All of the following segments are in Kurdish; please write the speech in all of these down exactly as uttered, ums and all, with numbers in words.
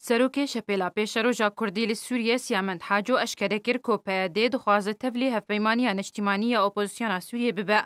Serokê Şepêla Pêşeroja Kurdî li Sûriyê Siyamend Haco eşkere kir ku P Y D dixwaze tevlî Hevpeymaniya Niştîmanî ya Opozisyona Sûriyê bibe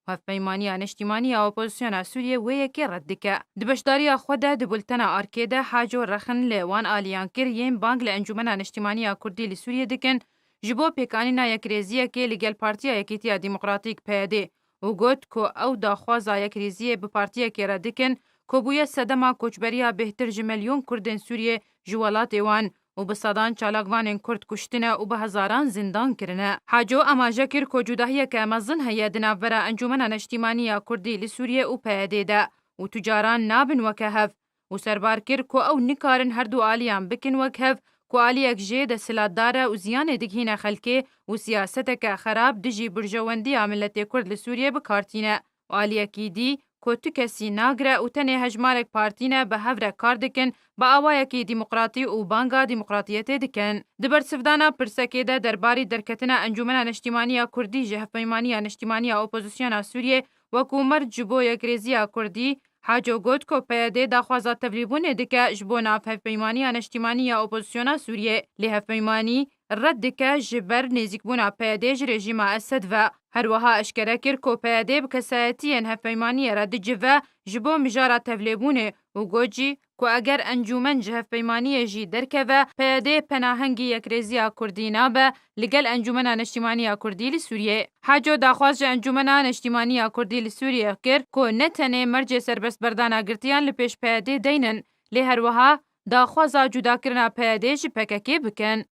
û Hevpeymaniya Niştîmanî ya Opozisyona Sûriyê wê yekê red dike. Di beşdariya xwe de di bultena Arkê de Haco rexin li wan aliyan kir yên bang li Encûmena Niştîmanî ya Kurdî li Sûriyê dikin ji bo pêkanîna yekrêziyekê li gel Partiya Yekîtiya Demokratîk P Y D û got ku ew daxwaza yekrêziyê bi partiyekê re dikin ku bûye sedema koçberiya bêhtir ji milyon Kurdên Sûriyê ji welatê wan û bi sedan çalakvanên Kurd kuştine û bi hezaran zindan kirine. Haco amaje kir ku cudahiyeke mezin heye di navbera Encûmena Neştîmanî ya Kurdî li Sûriyê û P Y D de û tu caran nabin weke hev û serbar kir ku ew nikarin her du aliyan bikin wek hev ku aliyek jê desthilatdar e û ziyanê digihîne xelkê û siyaseteke xerab dijî burjewendiya miletê Kurd li Sûriyê bi kar tîne û aliyekî dî ku tu kesî nagire û tenê hejmarek partî ne bi hev re kar dikin, bi awayekî demokratî û banga demokratiyetê dikin. Di bersivdana pirsekê de derbarî derketina Encûmena Neştîmaniya Kurdî ji Hevpeymaniya Neştîmaniya Opozisyona Sûriyê wekû merc ji bo yekrêziya Kurdî, Haco got ku P Y D daxwaza tevlîbûnê dike ji bo nav Hevpeymaniya Neştîmanî ya Opozisyona Sûriyê. Lê hevpeymanî red dike ji ber nêzîkbûna P Y D ji rejîma Esed ve. Her wiha eşkere kir ku P Y D bi kesayetiyên hevpeymaniyê re dicive ji bo mijara tevlêbûnê û got jî ku eger encûmen ji hevpeymaniyê jî derkeve, P Y D penahengî yekrêziya Kurdî nabe li gel Encûmena Neştîmaniya Kurdî li Sûriyê. Haco daxwaz ji Encûmena Neştîmaniya Kurdî li Sûriyê kir ku ne tenê mercê serbestberdana girtiyan li pêş P Y D deynin, lê her wiha daxwaza cudakirina P Y D ji P K K bikin.